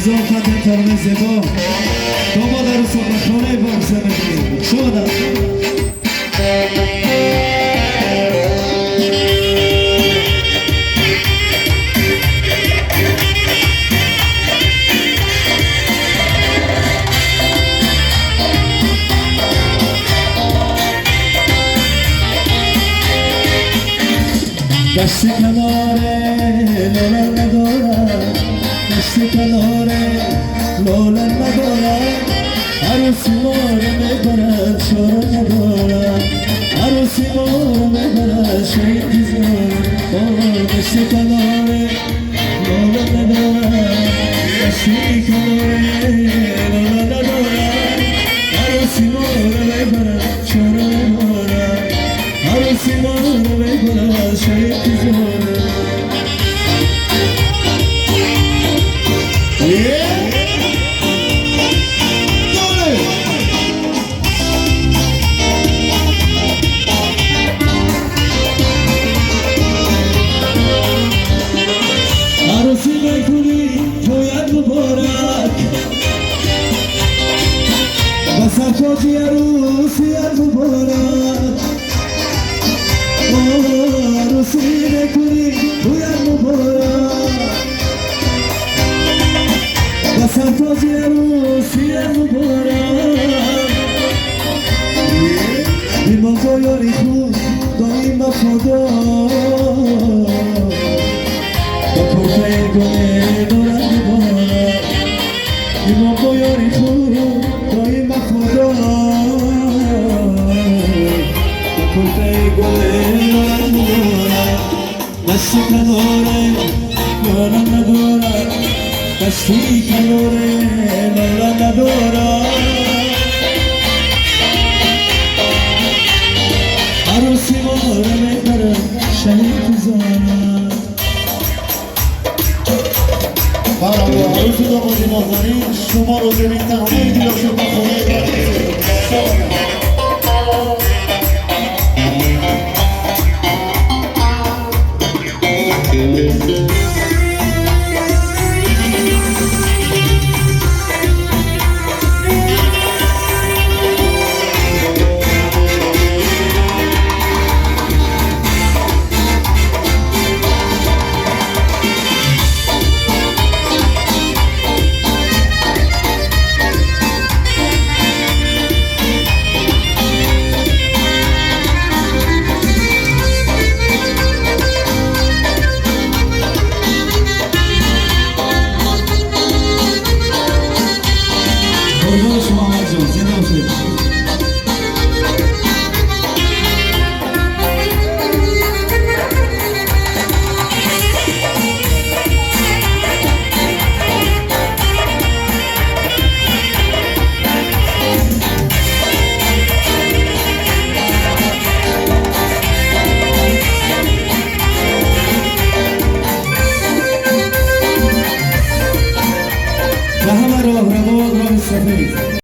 Азизон, қадр тарона зебо. Домод арӯсо ба хонаи бомса мебарем. Хуш омаданд. دست کناره لاله ندارم، دست کناره لاله ندارم، عروسی ما رو میبرد چاره ندارم، عروسی ما رو میبرد شهید دیزارم. دست کناره لاله ندارم، دست کناره لاله ندارم، عروسی ما رو میبرد چاره ندارم، عروسی ما رو میبرد شهید دیزارم. عروسی میکنی تویت مبارک، و سرتاجی عروسیت مبارک. عروسی میکنی تویت مبارک، و سرتاجی عروسیت مبارک. ایمان با یاری خود دایم وفادار، با کرته گله دارد مبارک. ایمان با یاری خود دایم وفادار، با کرته گله دارد مبارک. دست کناره لاله ندارد، دستی کناره لاله ندارد، عروسی ما رو میبرد شهید زارد. برای عروس و داماد نازنین شما رو ببین تمام دیلاشون به خونه برسید. قربان شما آمد جان، زنده باشید.